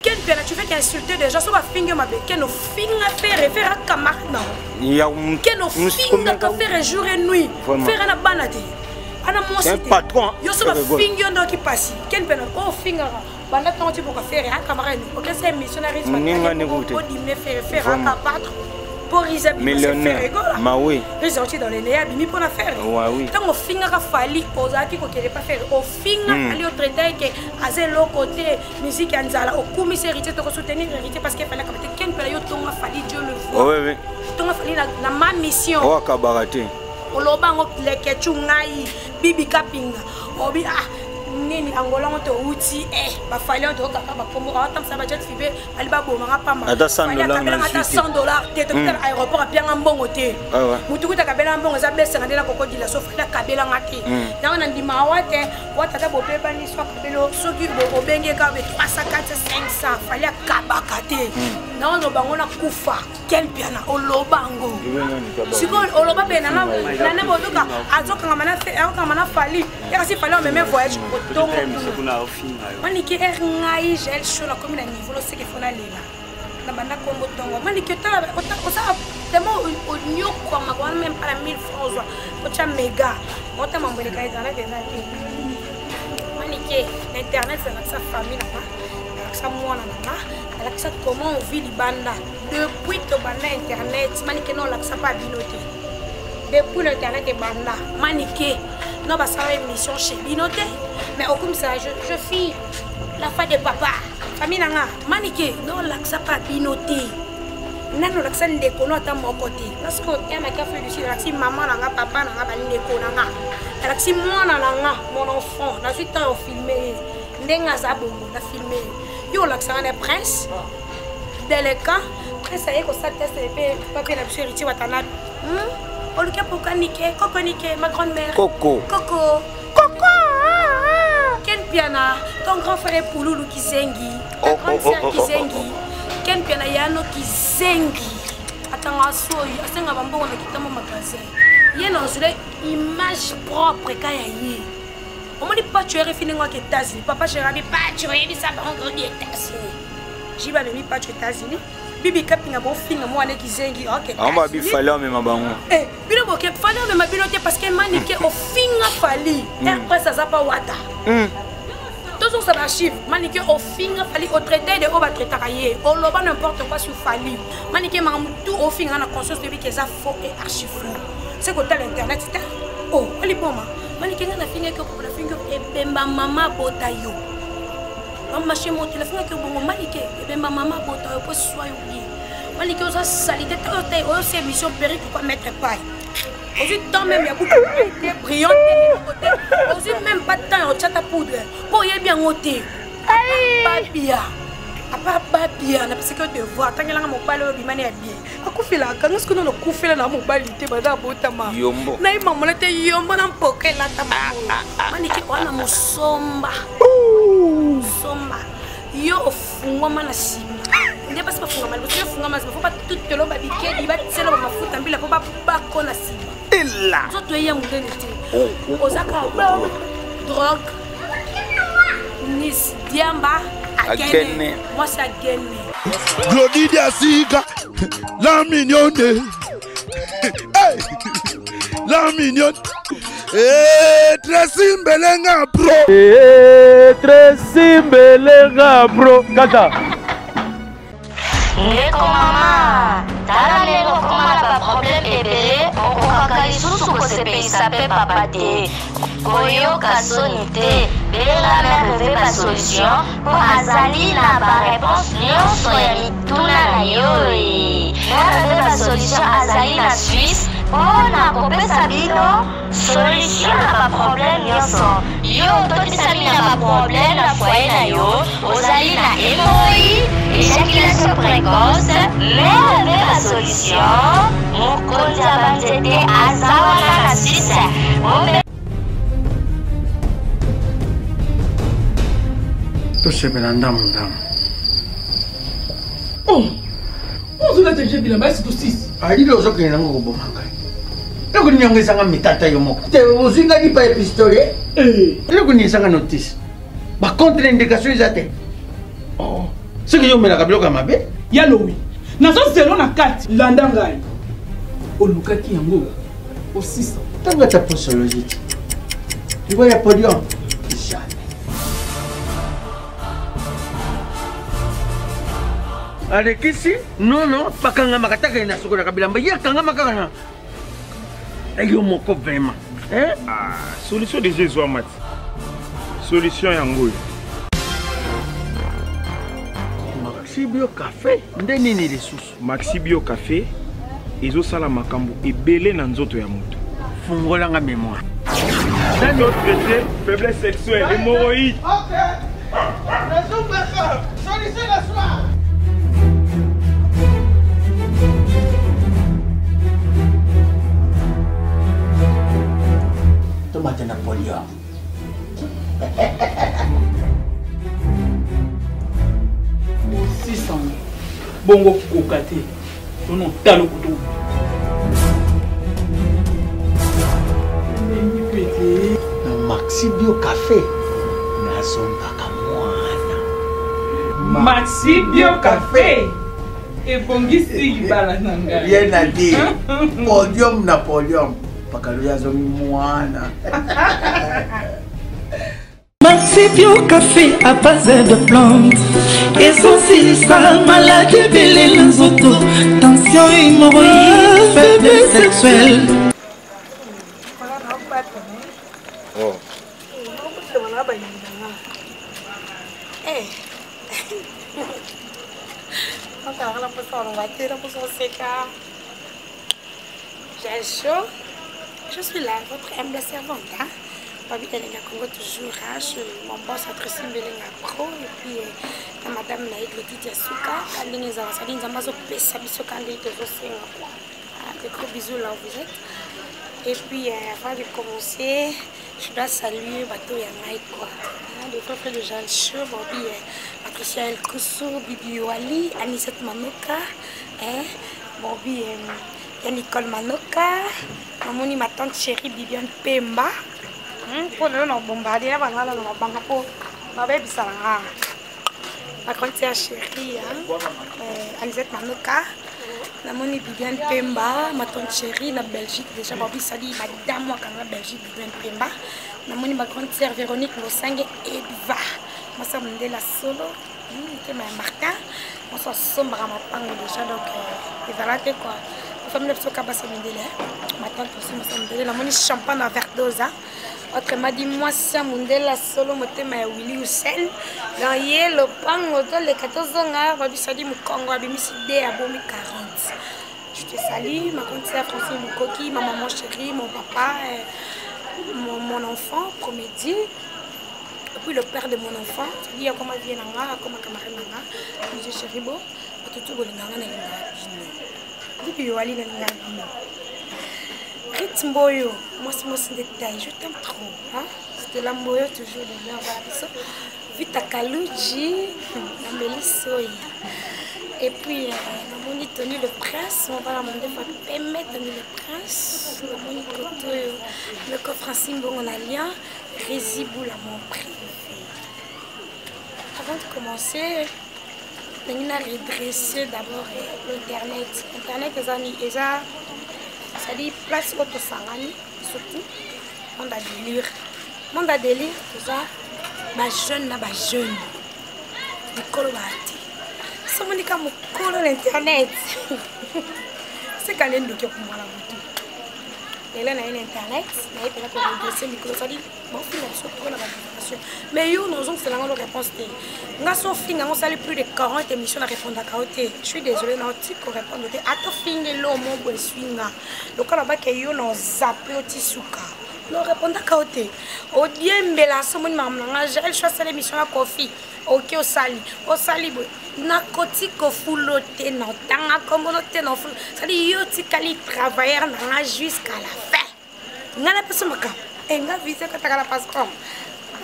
Ken Piana, tu fais qu'insulter des gens, soit finga mabe, Ken ofinga Ferre, Ferre camarade non. Ya Ken ofinga ka Ferre jour et nuit. Ferre na bana te. Ana mwasi te. patron. Yo so ba fingi yo ndoki pasi. Ken Piana o finga banda ntango ti boka Ferre a camarade. Ok c'est missionnaire Ninga ne goûte. O dimne Ferre, Ferre a patron. Po Riza millionnaire. Ma oui. Riza oti dans les néa bimi pona Ferre. Ouais oui. Tango fingaka Fally ozalaki kokende pa Ferre. Ofinga Fally o traiter ke aza eloko te. Musique ya nzala okumisi héritier toko soutenir héritier parce que fallait kamate ken pela yo tonga Fally Dieu le voit. Oui oui. Tonga Fally na, na ma mission. Oh akabaka te. Oloba ngo lekechu ngai bibi kapinga. Obi ah nini angola ngo touti eh ba Fally ngo tokaka ba kombo atamsa ba jet privé ali babomaka pamba ata 100 dollars na ata 100 dollars te tokita na aéroport apianga mbongo te mutu kuta akabelanga mbongo eza besanga nde na kokodila so Fally akabelanga te yango na ndima awa te wa tata bobebani so akabeli soki obenge ka be 300 400 500 Fally akabaka te na oloba ngo nakufa Ken Piana oloba ngo sikoyo oloba mpe nana bozoka azokangama na Fally kasi Fally omeme voyage otongo manike ere ngai jael show nakomi na niveau loseke fo nalela na banda kombo tongo manike otala osala tellement onyokwamaka wana meme pas na 1000 francs ozwa otya mega ota mambo eleka internet eza te manike na internet nalakisa famille na nga nalakisa mwana na nga nalakisa comment on vit libanda depuis tobanda internet manike na olakisa mpa bino te depuis l'internet ebanda manike no basala émission chez bino te mais okumisa je, je suis la fa de papa famille na nga manike no olakisa mpa bino te nani olakisa ndeko no ata moko te parce que oteyamaki afrique du sud alakisi mama na nga papa na nga bandeko na nga alakisi mwana na nga mon enfant nazwi temps ya ofilme ye ndenge aza bongo na filme ye yo olakisaka na prince deleka prince aye kosala test epe papier na biso héritier watanabe hmm? oluki apoka nike koko nike ma grande mère koko koko koko Ken Piana ton grand frère Pululu Kizengi ta oh, grande oh, sœur oh, Kizengi Ken Piana yano Kizengi atanga soyi asenga bambongo na kitambo magasin ye na ozela image propre ka ya ye omoni pacho rfi ndenge waka états-unis papa cherabi pacho oyebisa bango di états-unis jiba amemi pacho états-unis bibi kapinga bofinga mwana kizengi ok bango babi fali amema bango eh, bino boke fali amema bino te parce que manike ofinga fali mm. air presse aza pa wata mm. tozongisa baarchive manike ofinga fali otraite de oyo batraitaka ye oloba n'importe quoi sur fali manike makambo tu ofinga na conscience toyebi ke eza faux et archi faux se kotala internet te o oh, oliboma manike ngai nafingaki yo nafingi yo ebemba mama abota yo mamashe moto nafingaki yo bongo manike ebemba mama abota yo mpo swa yo bien manike oza salite te oyo te oyo se émission perruque quoi mettre paille ozwi temps même ya buku te brillant te eloko te ozwi même pas temps ya kotia ta poudre mpo oyebi yango te babia apart babia napesaki yo devoir atangelanga mobali oyo bimani ya bien akufelaka nga sikoyo nakufela na mobali te banda abotama naye mamona te yombo na mpoka elata makolo ah, ah, ah, manike wana mosomba mosomba yo ofungwama na nsima nde basi bafungama liboso yo ofungama nsima fo batutelo babikedi batielo bamafuta mbila mpo babako na nsima nzoto eya monene te oh, oh, ozaka oh, drogue nis diamba akene mwasi agene Glody Diasika, la mignonne. Hey, la mignonne. Hey, Tracy Mbelenga bro. Hey, Tracy Mbelenga bro. Kaka. Ndeko mama, tala ndenge okoma na baproblème ebele, okokaka lisusu kosepelisa mpe papa te. Koyoka soni te, benga mère Veva ba solution mpo azali na ba réponse nyonso ya mituna na yo. Mère Veva solution azali na Suisse mpo na kopesa bino solution na ba problème nyonso. Yo ototisami na ba problème na foyer na yo, ozali na hémorroïde, éjaculation précoce, mère Veva solution, mokonzi ya banzete aza wana na Suisse. Tosepela ndambu ndambu. Oh! Ozolata je bilamba esi tosisi. Alili ozokende nango koboma ngai. Eloko nini yango ezanga mitata yo moko. Te ozwi ngai lipa ya pistolet. Eh. Eloko nini ezanga notice. Ba contre indication eza te. Oh. Soki yo omelaka biloko ya mabe. Ya lowi. Nazo zelo na kati. Landa ngai. Olukaki yango osisa. Ntango ata posologie te. Liwa ya podium. Jamais. Alekisi nono bakangamaka taka na sokolaka bilamba ye akangama kaka na yo moko vraiment eh? Ah, solution deja ezwama ti solution yango oyo. Maxi Bio Cafe nde nini lisusu? Maxi Bio Cafe ezosala makambo ebele na nzoto ya moto. Fungolanga memoire. Traité faiblesse sexuelle, hémorroïde. Ok. Solution la soir. Tomate na polio. Osisanga bongo koka te tono talo kutu na Maxi Bio Cafe nazongaka mwana. Maxi Bio Cafe ebongisi libala na ngai. Rien à dire. Podium na podium. Pakalo azongi mwana. Maxi Bio Café à base de plantes ezosilisa maladi ebele na nzoto, tension, hémorroïde, faiblesse sexuelle. Oh. J'ai chaud. Je suis là, votre humble servante. Hein? Babi Elenga Congo toujours. Hein? Je, mon boss Tracy Mbelenga Pro. Et puis, euh, madame Naïd Letitia Souka. Ndenge ezala sali nzambe azopesa biso ka ndenge tozosenga quoi. Des gros bisous là où vous êtes. Et puis, euh, avant de commencer, je dois saluer bato ya ngai quoi. Hein, le frère de Jean Chou, Bobby, euh, Patricia El Koussou, Bibi Wali, Anisette Manoka, hein, Bobby, euh, ya Nicole Manoka, namoni ma tante chérie Bibiane Pemba. Mpo lelo na bombarde na bana na mabanga mpo babebisa na nga. Ma grande sœur chérie, hein, Anisette Manoka, namoni Bibiane Pemba, ma tante chérie na Belgique déjà, Bobby Sali, madame wakanga Belgique, Bibiane Pemba. Namoni ma grande sœur Véronique Losange Edva, mwasi ya mondela solo, motema ya Martin, mwasi asombaka mapango déjà, donc ezala te quoi. Famille na biso kabasa mindele, ma tante aussi mwasi ya mondele, namoni champagne na verdosa. Autrement dit, mwasi ya mondela solo, motema ya Willy Hussein. Donc ye lopango toleka tozonga, babisadi mokongo abimisi de abomi 40. Je te salue, ma grande sœur Francine Lukoki, ma maman chérie, mon papa, mon enfant, Promédie, et puis le père de mon enfant, c'est-à-dire comment vient nanga, comment camarade nanga, monsieur Chéribo, tout bolinganga na linga bino. Bibi wali na linga bino. Rit Mboyo, moi c'est moi c'est détail, je t'aime trop, hein. C'était la Mboyo toujours de l'heure, voilà. Vita Kaluji, Amélie Soya. Et puis, namoni Tony le Prince, on va la demander pour permettre Tony le Prince, namoni Koto, le coffre Francine Bongo Lien, Rési Boula, mon privé. Avant de commencer, on a redressé d'abord l'internet. Internet, c'est-à-dire place auto sangani, surtout, monde à délire. Monde à délire, tout ça, ba jeune na ba jeune. Mikolo ba te. Somonika mokolo l'internet. C'est quand même ndoki okumala butu. Lelo na ye na internet, na ye mpena koredresse mikolo, c'est-à-dire bofinga biso trop na badivulgation. Mais yo nozongisela ngo réponse te. Nga so finga ngo sali plus de 40 émissions na répondaka yo te. Je suis désolée na oti ko répondre te. Ata fingelo mo boye swinga. Lokola bake yo na zappe yo ti suka. No répondaka yo te. Odiembela somoni makambo na nga, Jael Choix asala émission ya Kofi. Ok, osali, osali boye. Nakoti kofulo te, na otanga kombo no te, na ofulo. C'est-à-dire yo tikali travailleur na nga jusqu'à la fin. Nga napesa makambo. Nga visa kotaka na passeport.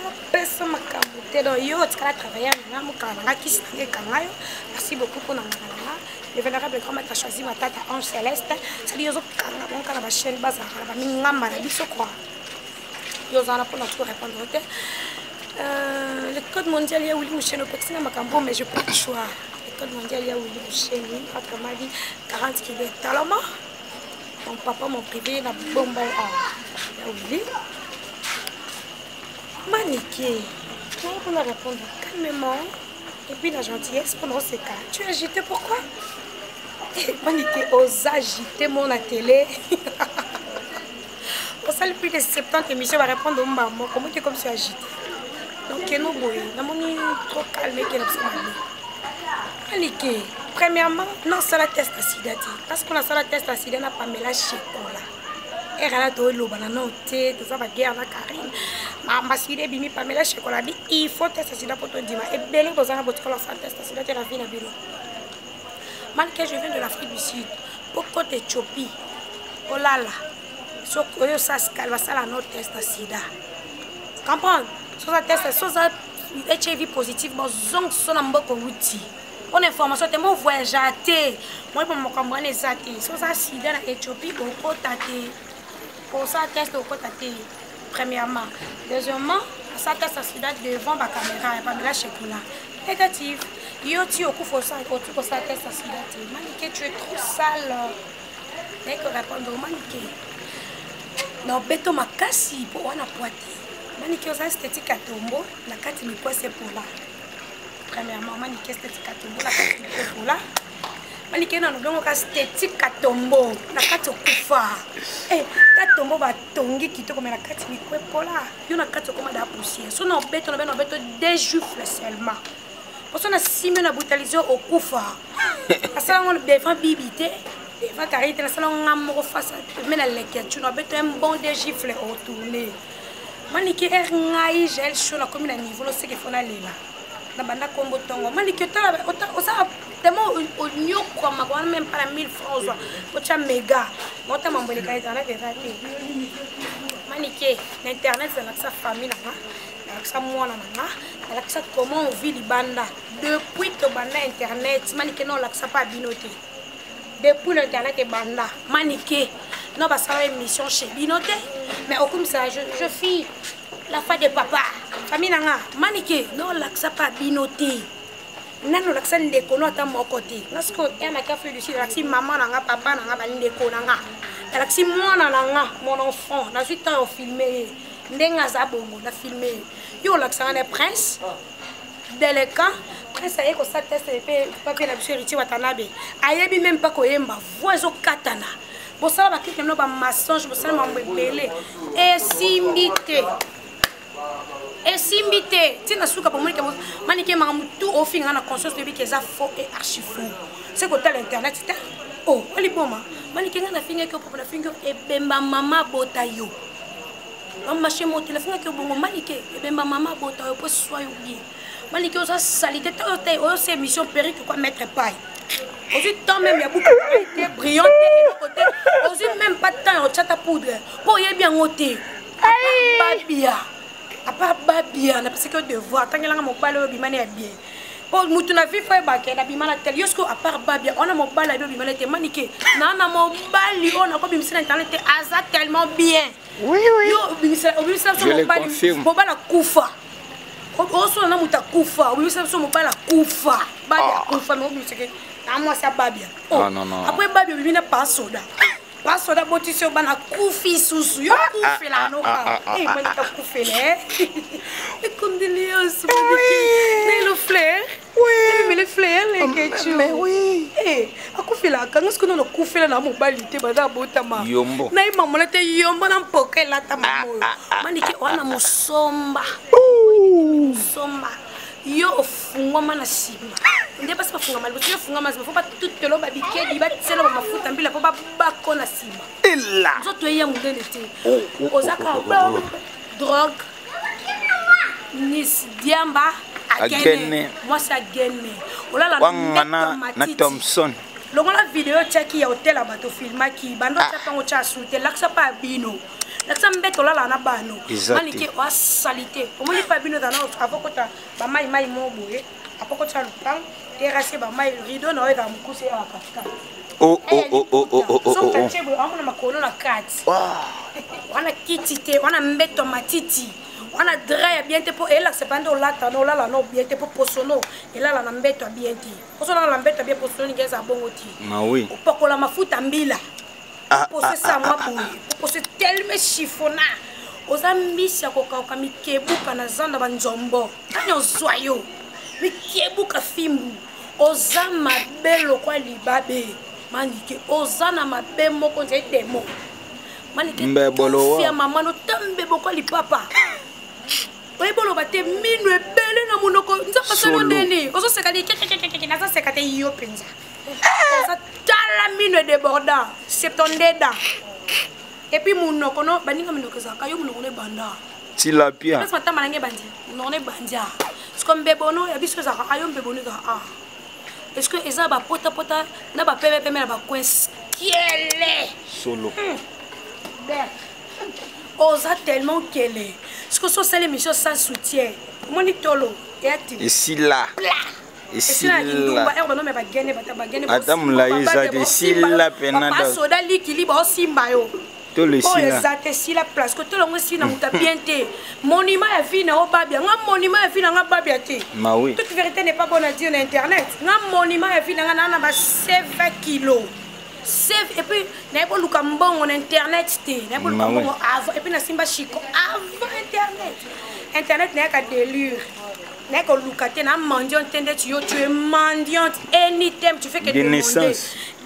Napesa makambo te, donc yo tikala travailleur na nga, mokala na nga, kisi na nga ekanga yo. Merci beaucoup mpona nganga na nga. Le vénérable grand maître a choisi ma tata Ange Céleste. C'est-à-dire yo ozokanga bango kaka na ba chaîne bazalaka na ba mingamba na biso quoi. Yo ozala mpona ko répondre te. Euh, le code mondial ya Willy Musheni opekisi nga makambo mais je pas de choix. Le code mondial ya Willy Musheni, autrement dit 40 kilos talama. Mon papa mon privé na bomba awa ya Willy. Manike, tu vas répondre calmement et puis la gentillesse pendant ces cas. Tu es agité pourquoi? Eh, Manike, oza agité mon télé. Osali plus de 70 émissions ba répondre mbamba moko moke comme si agité. Donc keno boye namoni trop calme ekela biso mabe. Manike, premièrement, nasala test ya sida te parce que nasala test ya sida na Pamela Shekola. Ere wana tolobana nao te, toza baguerre na Karine. Mamba sida ebimi Pamela Shekola bi il faut test ya sida mpo tondima. Ebele boza na botikala osala test ya sida te na vie na bino. Manike, je viens de l'Afrique du Sud. Po côte Éthiopie, olala. Soki oyo saskal basala no test ya sida. Comprendre? Soza test, soza HIV positif, bozongisa na mboka wuti. Mpona information te, mo voyage te. Moi po makambo wana eza te. Soza sida na Éthiopie, okota te. Osala test okota te. Premièrement. Deuxièmement, asala test ya sida devant ba caméra ya Pamela Shekola. Négatif. Yo ti okufa osi kosala test ya sida te. Manike, tu es trop sale. Naye ko répondre Manike. Na obeto makasi po wana poids te. Manike oza esthétique ya tombo na kati mikwese epola. Premièrement, Manike esthétique ya tombo na kati mikwese epola. Manike na lobongo ka esthétique ya tombo na kati okufa. Eh, ta tombo batongi kitoko mais na kati mikwe epola. Yo na kati okoma da poussière. So na obeto na beno obeto deux gifles seulement. Poso na sime na brutaliser okufa. Asala ngo devant bibi te. Devant Karine te nasala nga moko face mais na leki ya tuna obeto un bon deux gifles au tourner. Manike er ngai gel chaud na komi na niveau no seke fona lela. Na banda kombo tongo. Manike otala osala tellement onyokwama wana même pas na 1000 francs ozwa. Otya mega. Mota mambo eleka internet eza te. Manike na internet ezalakisa famille na nga. Nalakisa mwana na nga, nalakisa comment on vit libanda. Depuis tobanda internet, Manike na olakisa pa bino te. Depuis l'internet ebanda, Manike no basala émission chez bino te, mais okumisa je suis la femme de papa. Famille na nga, Manike no olakisa pa bino te. Nano olakisa ndeko no ata moko te. Nga sikoyo ya na Afrique du Sud, nalakisi mama na nga, papa na nga, ba ndeko na nga. Nalakisi mwana na nga, mon enfant, nazwi temps ya filmer ye. Ndenge aza bongo na filme ye. Yo olakisaka na prince délinquant, prince aye kosala test epe papier na biso Héritier Watanabe. Ayebi même pas koyemba, voix ezokatana. Bosala ba clip na bino ba mensonge, bosala mambo ebele. Esimbi te. Esimbi te. Tina suka bomoni ke Manike makambo tout ofinga na conscience de que eza faux et archi faux. C'est kotala internet te. Oh, oliboma. Manike nga na finga ke papa na finga ebemba mama bota yo. Mama chez moi téléphone ke bongo Manike ebemba mama bota yo po sois yo bien. Manike oza salité te oyo te oyo c'est mission périque quoi mettre paille. Ozwi temps même ya buku te brillant te eloko te. Ozwi même pas temps ya kotia ta poudre. Po oyebi yango te. Babia. À part Babia, na pesaki yo devoir, tangelanga mobali oyo bimani ya bien. Po mutu na vie faut ebake na bimana tel. Yo siko à part Babia, ona mobali oyo bimana te Manike. Na na mobali oyo na ko bimisa na internet te aza tellement bien. Oui, oui. Yo obimisa, obimisa biso Je le mobali, confirme. mobali akufa. Osona na mutu akufa, obimisa biso mobali akufa. Babia akufa, mais obimisa ke na mwasi ya Babia. Oh. Non, non, non. Après Babia obimi na pasoda. Pasoda botisi yo bana kufi susu. Yo kufela no ka. Eh, Manike kufela, eh. Et condoléances, Manike. Mais le flair. Oui. Mais le flair, les ketchup. Mais oui. Eh, akufela ka ngasko no kufela na mobali te baza botama. Yombo. Na ye mama na te yombo na mpoka elata mama oyo. Manike wana musomba. Musomba. Yo ofungwama na nsima. Nde basi bafungama liboso, yo ofungama na nsima. Fo batutelo ba bikedi, batielo ba mafuta mbila, fo babako na nsima. Ela. Nzoto eya monene te. Oh, oh, oh, Ozaka oh, oh, oh. drogue. Nis diamba agene. Agene. Mwasi agene. Olala Wanga mbeto na matiti. Thompson. Longola video tiaki ya hotel ya bato filmaki, bando Ah. tia pango tia sute, lakisa pa bino. Lakisa mbeto lala na bano. Exact. Manike oa salite. Omoni pa bino dana avokota ba mai mai mo boye. Apokota lupango, terrasse ba mai rideau na oyo mukuse ya katika. Oh, oh, oh, oh, oh, oh, oh, So oh, oh. mtache boye, amona makolo na kati. Wow. Wana kiti te, wana mbeto matiti. Wana drap ya bien te mpo elakisa mpa nde olata no olala no bien te mpo posono elala na mbeto ya bien te. Poso olala na mbeto ya bien posono elingi ezala bongo te. Opakola mafuta mbila. Poso esala mwa boye. Poso teleme chiffona. Oza mbisi ya kokauka mikebuka na zanda banzombo. Nani ozwa yo? Mikebuka fimbu. Oza mabe lokwa libabe. Manike oza na mabe moko nzai demo. Manike ya mama no tambe bokwa lipapa. Oyebi oloba te minu ebele na monoko nzambe asali yo ndeni ozoseka ni kekekekeke nazoseka te yo mpenza oza tala minu edeborda septondeda epuis monoko no baninga minoko ezalaka yo monoko no ebanda tilapia place matamba nange ebandi monoko no ebandia siko mbebono ya biso ezalaka ayo mbebono ezalaka a est ce que eza bapotapota na bapemepeme na bacoins kiele solo oza tellement kele siko so osali émission sans soutien omoni tolo eyati esila esila kindumba ero banome bagene bata bagene ata molai eza te esila pena basoda likili baosimba yo tolo oyo eza te esila place ko tolo yango esili na moto ya bien te monument ya vie na yo babia nga monument ya vie na nga babia te mawi toute vérité n'est pas bonne à dire na internet nga monument ya vie na nga naa na ba 7 kilo save et puis nayebi oluka mbongo na internet te nayebi oluka mbongo avant et puis nasimba chiko avant internet internet nayaka délure naye koluka te na mendiante te ndeti yo tu es mendiante anytime tu fais que demander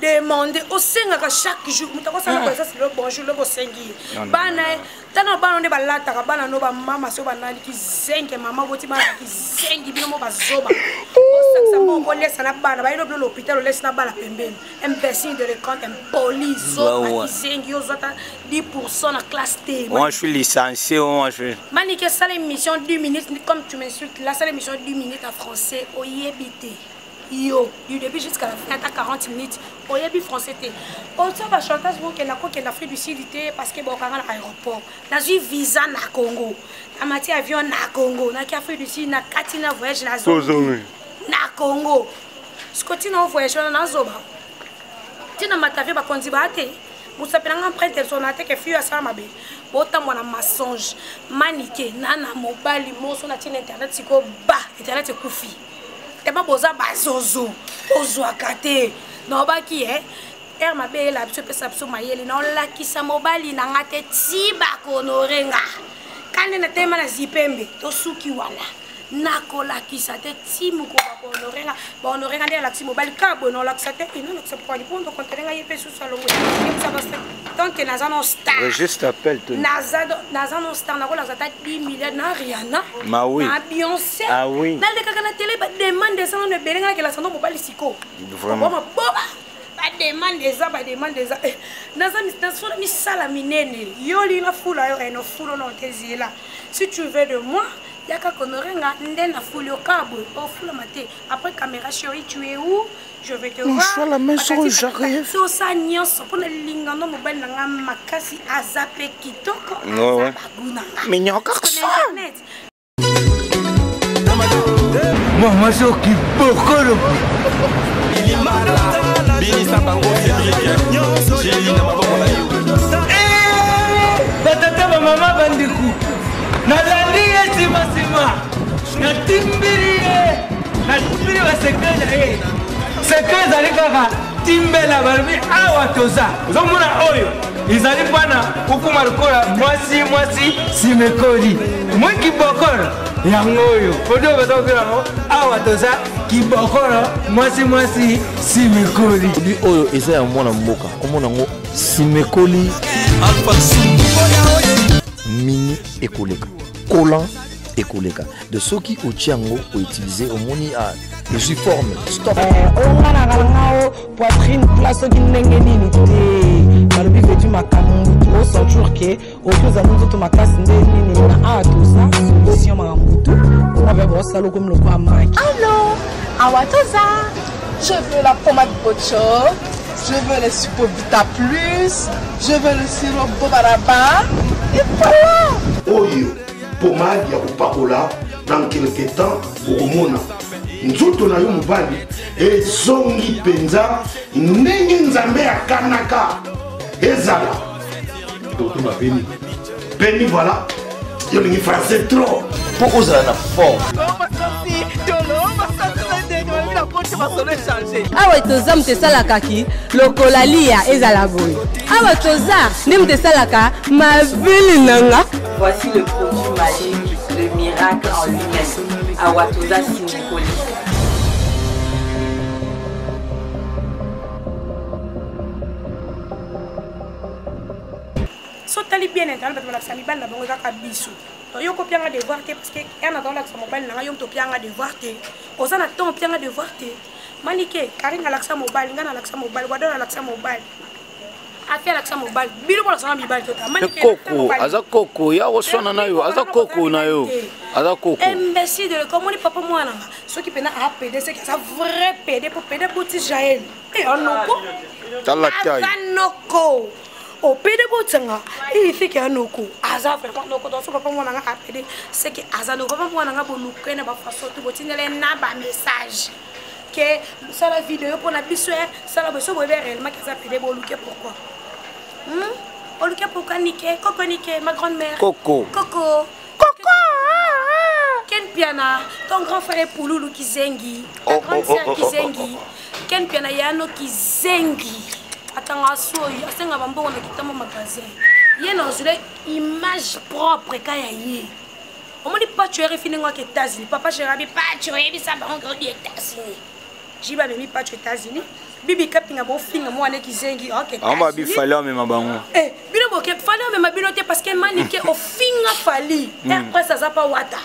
demander osengaka chaque jour moto akosala connaissance lelo bonjour lobo osengi ye bana tala bana nde balataka bana no bamama so banani kizengi mama boti bana kizengi bino mo bazoba osangisa mbongo bolesa na bana bayino bino l'hôpital olesi na bana pembeni imbécile de l'écran impoli zoba kizengi yo ozwa ata 10 pourcent na classe te. Moi je suis licencié, moi je suis. Manike sala émission 10 minutes comme tu m'insultes là sala émission 10 minutes en français oyebi te. Yo du début jusqu'à la fin ata 40 minutes oyebi français te. Otia ba chantage bokenda kokenda Afrique du Sud te parce que bokanga na aéroport. Nazwi visa na Congo. Namati avion na Congo. Naki Afrique du Sud na kati na voyage na zo. Na Congo. Siko tina o voyage wana nazoba. Tina matavie bakonzi ba te. Mosapi na nga empreinte ezona te ke fille asala mabe. Botambwa na mensonge. Manike nana mobali moso na tina internet siko ba internet ekufi. Tema boza bazozo. Ozwaka te. Naobaki eh heure mabe eyela biso epesa biso mayele naolakisa mobali na nga te ti bakonore nga kande na telema na zipembe tosuki wana nakolakisa te ti mokolo bakohonore nga bahonore nga nde alakisi mobali kaka boye naolakisa te enalakisa poali mpo ndokontele nga ye mpe susu alongwe tant que naza no star naza no star nakolakisa ata 10 milliard na Rihanna na Beyoncé nalekaka na tele bademande eza nano ebele nga nakelakisa no mobali sikoyo maboba bademande eza bademande eza naza nasola misala minene yo olingi nafula yo eno fulo no te zela si tu veux de moi yaka konore nga nde nafuli yo kaka boye ofulama te après caméra chérie tu es où je vais te voir la maison j'arrive tosa nyonso mpo nalinga no mobali na nga makasi aza mpe kitoko aza bagu na nga mignon garçon internet Mama soki bokolo Binisa bango Cédric Géli na maboko na yo. Batata bamama bandeko nalandi ye nsima natimbili ye natimbili basekre na ye sekre ezali kaka timbela balobi awa toza ozomona oyo ezali mpana kokoma lokola mwasi mwasi simekoli moi kibokolo yango oyo produit oyo baza kokela yango awa toza kibokolo mwasi mwasi simekoli produit oyo eza ya mwana mboka komona yango simekoli mini ekoleka collant ekoleka de soki otie yango outilize omoni ezwi forme stop oyo nga na nga o poitrine plat soki ndenge nini te balobi vedu makambo mutu osentir ke oki ozali nzoto makasi nde nini na awa toza solution makambo tu onga mpe bosala okomi lokola maki. Allo, awa toza. Je veux la pommade Bocho, je veux le Supovita Plus, je veux le sirop Bobaraba. Et voilà. Oyo pomade ya kopakola dans quelque temps okomona nzoto na yo mobali ezongi mpenza ndenge Nzambe akanaka ezala. Tokoma peni peni, voilà. Yo olingi français trop. Mpo ozala na forme. Awa toza moto esalaka ki lokola liya ezala boye. Awa toza nde moto esalaka mabele na nga. Voici le produit magique, le miracle en lui-même. Awa toza sinikoli. So tali bien internet bato balakisa mibali na bango ezaka biso. To yo kopianga devoir te parce que ya na tolakisa mobali na nga yo moto opianga devoir te. Oza na temps opianga devoir te. Manike, Karine alakisa mobali, nga nalakisa mobali, Wadol alakisa mobali. Afi alakisa mobali. Bino bolakisa nga mibali tota. Manike koko, aza koko, ya koswana na yo, aza koko na yo. Aza koko. Imbécile de l'école, moni papa mwana nga. Soki pena a PD, c'est que ça vrai PD pour PD bouti Jaël. Eh anoko. Tala taille. Aza noko. Opede botsanga ilifiki ya noko aza vraiment noko donc so papa mwana nga apede c'est que aza noko papa mwana nga boluka na ba façon tout botindela na ba message que sala vidéo pona biso eh sala boso boye réellement que aza pede boluke pourquoi oluke pourquoi nike koko nike ma grande mère koko koko koko Ken Piana ton grand frère est Pululu Kizengi ta grande sœur Kizengi Ken Piana yano Kizengi atanga soyi asenga bambongo na kitamba magasin ye na ozula image propre ka ya ye omoni pacho erefi ndenge waka États-Unis papa chéri pacho oyebisa bango ke odi États-Unis jiba amemi pacho États-Unis bibi kapinga bofinga mwana kizengi ok bango babi fali amema bango eh bino boke fali amema bino te parce que manike ofinga fali air presse aza pa wata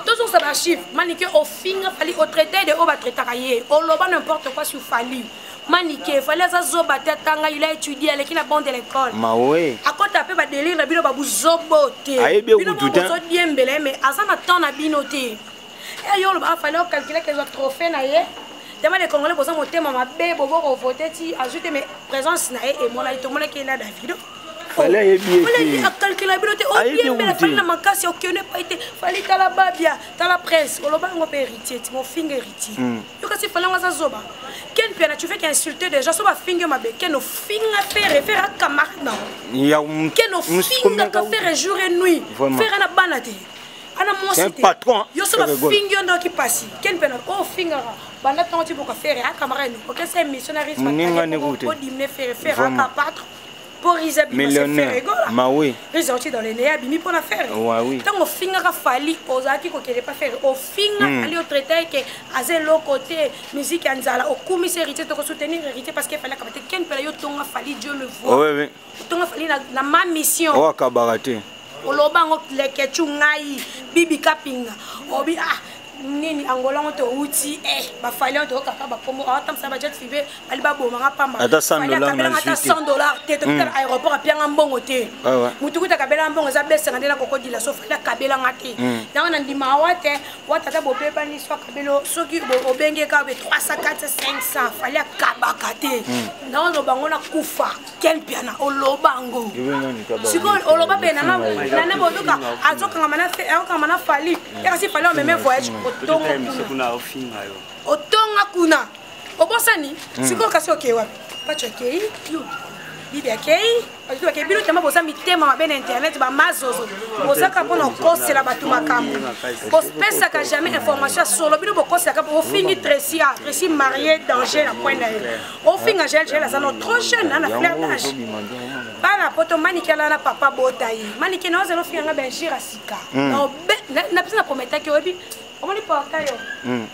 tozongisa baarchive manike ofinga fali otraite de oyo batraitaka ye oloba n'importe quoi sur fali manike fali aza zoba te atanga il a étudié aleki na bande de l'école mawe akota mpe badelire na bino babuzobo te ayebi bino bozodiembela ye mais aza na temps na bino te e yo oloba afali ocalcule kezwa trophée na ye tellement les congolais boza motema mabe bobo kovote ti azwi te mais présence na ye emonaki tomonaki ye na davido Fally ayebi ye te. Akalkila bino te obiembela Fally na makasi okende epai te Fally tala babia tala prince oloba yango mpe héritier ti mofinga héritier yo kasi Fally yango aza zoba Ken Mpiana tu fais qu'insulter déjà so bafingi yo mabe Ken ofinga Ferre Ferre a camarade na yo Ken ofingaka Ferre jour et nuit Ferre na bana te ana mwasi te yo so bafingi yo ndoki pasi Ken Mpiana oyo ofingaka banda ntongo ti boka Ferre a camarade okesa émission na risque odimine Ferre Ferre aka patron mpo riza millionnaire mawe riza oti dans le nez abimi mpo na ferre ntango ofingaka fali ozalaki kokende pa ferre ofinga fali otraite ke aza eloko te musique ya nzala okumisi héritier tokosoutenir héritier parce que fali akaba te ken mpela yo tonga fali dieu me voit otonga fali na ma mission oyo akabaka te oloba yango lekecu ngai bibi kapinga obi ah nini angola ngo touti eh bafali yango toyokaka bakombo awatamisa bajet privé bali babomanga pamba ata 100 dollars na ata 100 dollars te tokita na aéroport apianga mbongo te mutu kuta akabelanga mbongo eza besanga nde nakokodila so fali akabelanga te yango na ndima awa te wa tata bobebani so akabeli soki obenge kaka be 300 400 500 fali akabaka te nango loba ngo nakufa ken piana oloba ngo sikoyo oloba mpe nana boyoka azokangama na fali yakasi fali omeme voyage otonga kuna otonga kuna obosani sikoyo kasi okei wapi pacho akei yo bibi akei bato bakei bino tema boza mitema mabe na internet bamazozo bozaka mpona kokosela bato makambo bopesaka jamais information ya solo bino bokoselaka ofingi tracy a tracy marie danger na point na ye ofinga jael jael aza no trop jeune na fleur d'âge bana poto manike ala na papa bota ye manike na ozala ofinga nga benjir ya sika na biso na prometaki oyebi omoni portail yo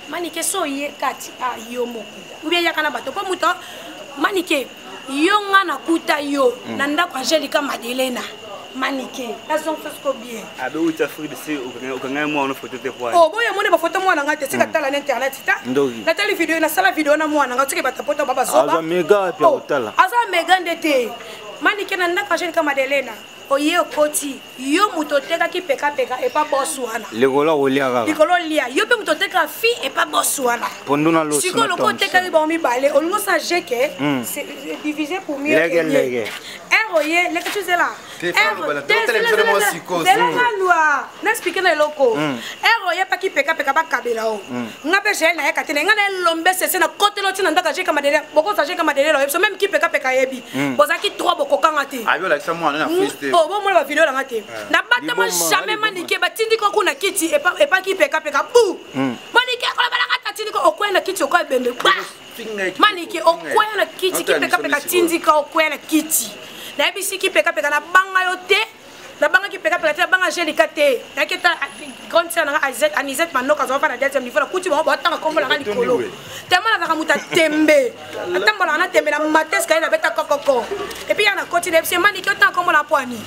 manike so oye kati a yo moko ubie yaka na bato mpo moto manike yo nga nakuta yo na ndako angelika madelena manike nazongisa siko bien abe uti afrique du sud okangaki mwana foto te kwa oh boye omoni bafoto mwana ngai te sika tala na internet ta natali video nasala video na mwana ngai soki bato poto babazoba aza mega pe otala aza mega nde te manike na ndako angelika madelena oye okoti yo moto otekaki pekapeka epa bos wana likolo kolia kaka likolo lia yo mpe moto otekaka fi epa bos wana pondu na loso sikoyo loko otekaki bango mibale olingi osala jeke divisé pour mieux lege lege ere oye leke tuzela. Zelanga na explike na eloko ere oyebaki pekapeka bakabela o nga mpe jael nayaka te na nga na elombe sese na kotela oti na ndako jeka madelela bokosa jeka madelela oyebi so meme kipekapeka ayebi bozalaki trois bokokanga te bomona bavideo nanga te nabatama jamais manike batindi ko kuna kiti epaki pekapeka bu manike akolabalaka tatindi ko okwea na kiti okoya ebembe manike okwea na kiti kipekapeka tindika okwea na kiti nayebisi kipekapeka nabanga yo te nabangaki pekapeka te nabanga angelika te nayaki ta grande sœur nanga anisette manoka azwa na deuxième niveau nakuti bango batanga kombo nanga likolo tellement nazalaka moto ya tembe atambolaka na tembe na mates kaye nabeta kokoko epuis ya nakoti nayebisi manike otanga kombo na pwani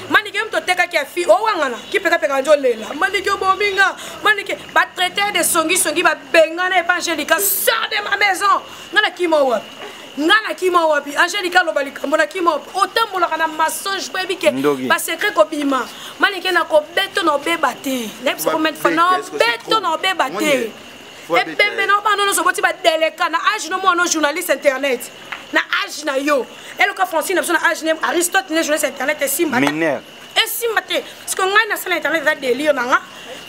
manike yo moto otekaki ya fi owangana kipekapeka nzo olela manike obomi nga manike batraite de songisongi babengana epa angelika sors de ma maison nga na kima wapi nga na kima wapi angelika aloba likambo na kima wapi otambolaka na mensonge po yebi ke basecret kobima manike na kobeto na obeba te nayebisa combien de fois na obeto na obeba te ebembe na obana nyonso oboti badeleka na age no mwana journaliste internet na age na yo eloka francine na biso na age ne aristote ne journaliste internet esimba esimba te parce que ngai nasala internet eza délire na nga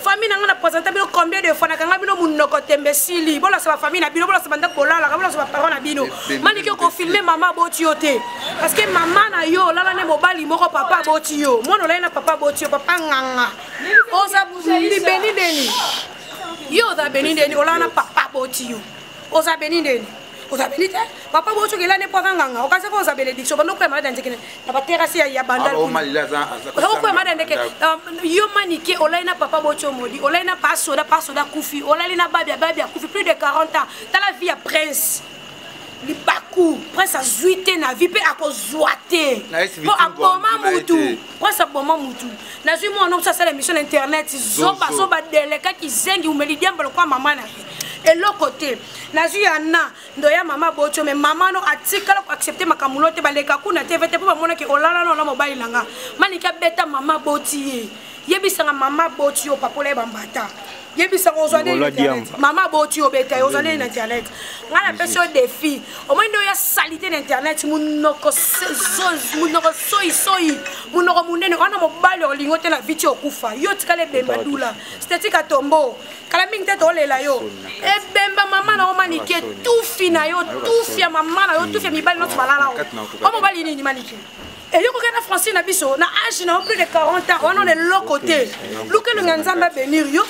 famille na nga na présente bino combien de fois nakanga bino monoko tembe esili bolasa bafamille na bino bolasa bandako bolalaka bolasa baparent na bino maniki okofilme mama aboti yo te parce que mama na yo olala ne mobali moko papa aboti yo mwana olali na papa aboti yo papa nganga oza beni ndeni yo oza beni ndeni olala na papa aboti yo oza beni ndeni oza beni te papa bocokela nde poaka nganga okasaka oza benediction bando okoya maladi ya nzeke na baterase ya bandalokoya maladi ya ndeke yo manike olali na papa boco modi olali na pasoda pasoda akufi olali na babia babia akufi plus de 40 ans tala vie ya prince libaku prince azwi te na vie mpe akozwa te mpo aboma mutu prince aboma mutu nazwi mwana mosu asala émission na internet zoba zoba deleka kizengi umeli diamba lokwa mama na ye eloko te nazwi ya na ndoya mama boco me mama no atikala koaccepte makambo no te baleka kuna tv te mpo bamonaki olala no na mobali na nga maniki abeta mama boti ye yebisanga mama boti yo papola ye bambata yebisanga ozwa nini na internet mama boti yo beta ye ozwa nini na internet ngai napesi yo défi omoni nde oya salite na internet monoko monoko soisoi monoko monene wana mobali olingo te na viti okufa yo tikala ebemba dula stetika tombo kala mingi te tolela yo ebemba mama na yo manike tufi na yo tufi ya mama na yo tufi ya mibali nyonso balala o o mobali nini manike eyokoki na francine na biso na age na yo plus de 40 ans wana na eloko te luka elongi ya nzambe abenir yo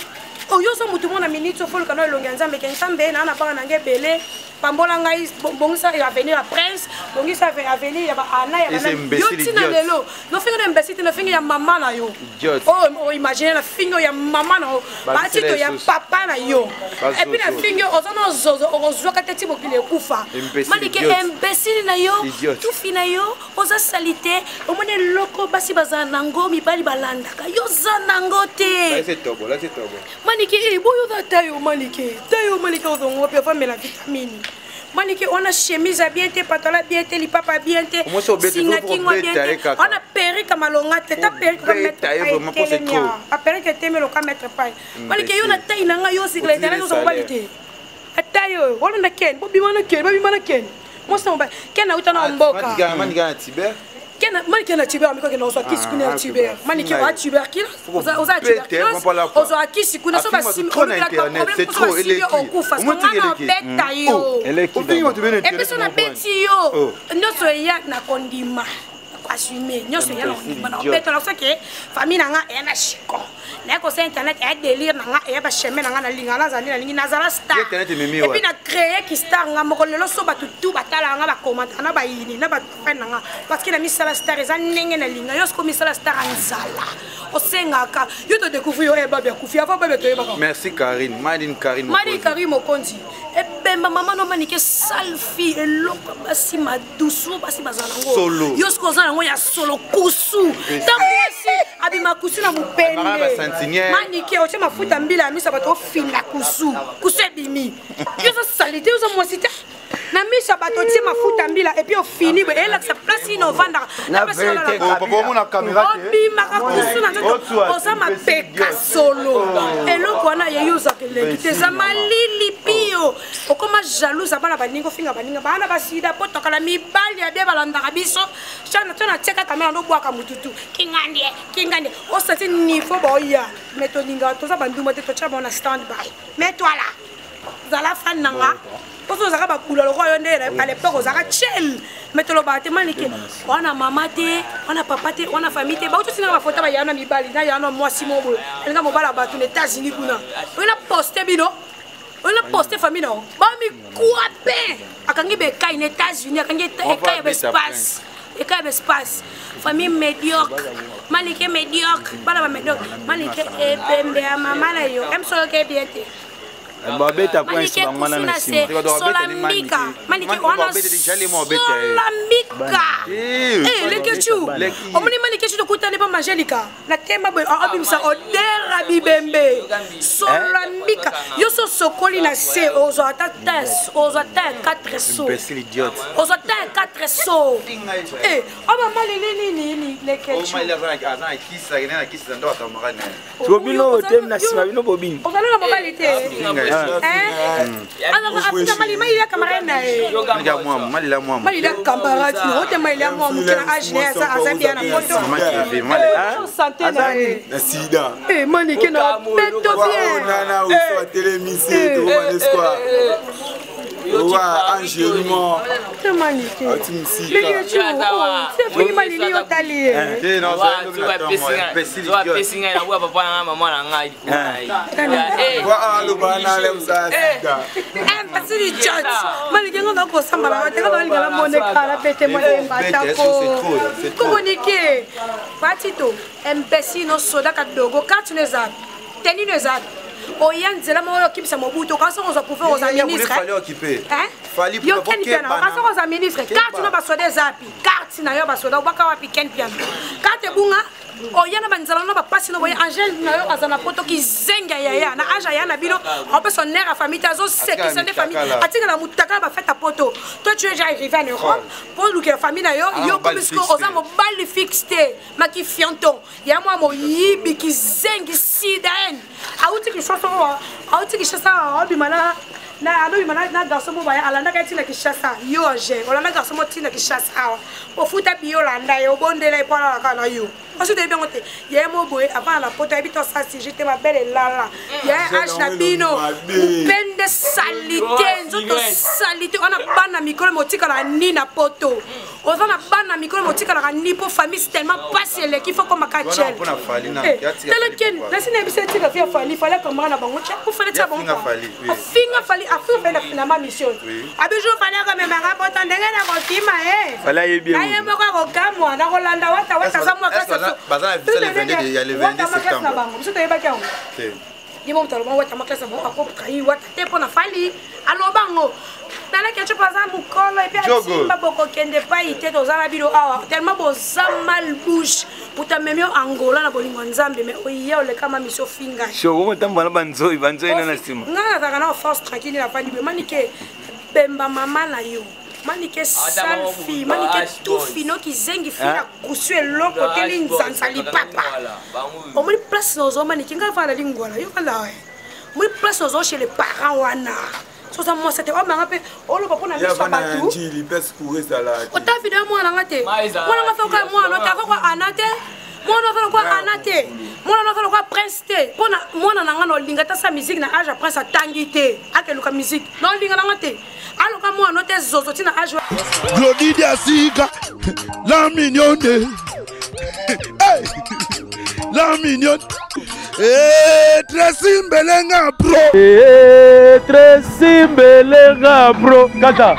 oyo oza motu mona minute ofoluka na elongi ya nzambe ke nzambe naa na bana na ngai ebele pambola ngai bongisa avenir ya prince bongisa avenir ya baana ya yo ntina lelo nofingi na imbécile te nofingi ya mama na yo oyo oimagine na fingi oyo ya mama na yo batito ya papa na yo epuis na fingi oyo oza na ozozo okozwaka te ti mokili ekufa manike imbécile na yo tufi na yo oza salite omoni eloko basi bazala nango mibali balandaka yo oza nango te manike eh, boyo oza tayo manike tayo manike ozongo mpe ovamela vitamine manike wana chemise ya bien te patola bien te lipapa bien te singa kingwa bien te wana perike malonga te ta perike oka aperike etemi loka maître pai manike yo na tai na ngai yo osikla internet oza mobali te ata yo olanda ken bobima na ken bobima na ken mwasi na mobali ken auta na mboka manike na tuber amikoke na ozwa kisi kuna ya tuber manike oa tuberculose oza tuberculose ozwa kisi kuna so basimbi okufa nga na obeta yo epuis so nabeti yo nyonso eya na kondima koassume nyonso eya na kondima na obeta na soki famille na nga eya na chicon naye kosala internet eya délire na nga eya bachemin na nga nalinga nazali nalingi nazala star epuis na créé ki star nga moko lelo so bato tu batalaka nga bakomantaka na bayini na bafan na nga parce que na misala star eza ndenge nalinga yo siko misala star ya nzala osengaka yo todécouvrir yo ebabi akufi avant babi toyebaka merci karine madine karine madine karine mokonzi ebemba mama no manike sale fille eloko basi madusu basi bazala nango yo soki oza nango ya solo kusu ntango mwasi abima kusu na mopende manike otye mafuta mbila ya miso ya bato ofinda kusu kusu ebimi yo oza salite oza mwasi te na miso ya bato otie mafuta mbila epuis ofini boye elakisa place nini ovandaka obimaka kusu na nzoto oza mapeka solo eloko wana yeyo ozaka elengi te eza malili pire. yo okoma jalouse abana baninga ofinga baninga bana basida po tokala mibali ya bie balandaka biso chana to natiaka kamera ndobwaka mututu kingandie kingandie osati niveau baoya mais tolinga toza bandumba te totya bango na stand by mais toi là zala fan na nga mposo ozalaka babula lokola yo nde à l'époque ozalaka chel mais tolobaka te manike wana mama te wana papa te wana famille te bauti otinaka bafoto bayana na mibali na yana mwasi moko boye alinga mobala ya bato na états-unis kuna oyo na poste bino oyo na poste famille na yo bamikuwa pe akangi bekai na états-unis akangi ekai ya baespace ekai ya baespace famille médiocre manike médiocre bana ba médiocre manike ebembe ya mama na yo emsoloke bien te babeta prince bango wana na nsima solambika manike wana solambika eh, lekechu omoni manikechu tokutani mpo magelika na temba boye abimisa odera bibembe solambika yo so osokoli na se ozwa ata tes ozwa ta ya 4 so ozwa ta ya 4 so eh, obama lili nini lekechu Siko bino botemi na nsima bino bobini. Ozali na mobali te. Afinga mali mali ya camarade na ye. Mali ya mwamu. Mali ya camarade na ote mali ya mwamu kena age na ye aza aza bien na poto. Santé na ye. Na sida. Eh mani kena peto bien. Nana uso atelemisi to ba espoir. Owa Angelimo. Ati musika. Apesi ngai nabuya papa na ngai mama na ngai. Malike ngo nakosamba na bateka balinga na monekala pete molembatako kokonike patito imbécile no soda kadogo kati no eza teni no eza oya nzela moko oyo okimisa mobutu okasi kozwa pouvoir oza ministre yo ken piana okasi kozwa ministre carte no basoda eza wapi carte na yo basoda obwaka wapi ken piana carte ebunga oya na banzala na bapasi no boye angele na yo aza na poto kizenga yaya na age aya na bino apesa honneur ya famille te azosekisa nde famille atikala mutaka na bafete ya poto toi tu es déjà arrivé en europe mpo olukela famille na yo yo komi sikoyo oza mobali fixe te maki fianton ya mwa moyibi kizengi sidaen auti kinshasa owa auti kinshasa aobima na na alobima na garçon mo baya alandaka ye ntina kinshasa yo age olanda garçon mo ntina kinshasa awa ofuta biyo olanda ye obondela ye mpo alalaka na yo osi toyebi yango te ye mo boye avant na poto ayebi to sa sujet te mabele elala ye age na bino mopende salite nzoto salite wana bana mikolo motikala ni na poto oza na bana mikolo motikalaka ni mpo famille c'est tellement pasi eleki fo koma ka chel tala ken nasi nayebisa etika fi ya fali fali akamaka na bango tia ofali tia bango afinga fali afinga fali na ma mission abijo fali akamemaka poto ndenge na kokima ye na ye moko akokamwa na kolanda wata wata aza mwa klase na bango biso toyebaki yango ye mo moto aloba wata maklase bango akotrahi wata te mpo na fali aloba yango nana ketchup aza mokolo epuis atimba bokokende epai te toza na bino awa tellement boza mal bouche moto amemi yo angola na bolingo ya nzambe mais oye olekama misio finga okotambola na banzoi banzoi na na nsima ngai nazalaka na force tranquille nafandi boye manike bemba mama na yo manike sale fille manike tufi no kizengi fille na kusu eloko te linzanza lipapa omoni place na ozwa manike ngai fana lingwala yo fanda omoni place na ozwa chez les parents wana soza mwasi te omanga mpe oloba mpo na miso ya bato ota video mwana nga te mwana nga soka mwana te akoka ana te mwana aza lokola ana te mwana aza lokola prince te mpo na mwana na nga na olinga te asala musique na age ya prince atangi te akeluka musique na olinga na nga te aloka mwana te zozo ti na age Glody Diasika, la mignonne. Hey, la mignonne. Hey, Tracy Mbelenga bro. Hey, Tracy Mbelenga bro. Kata.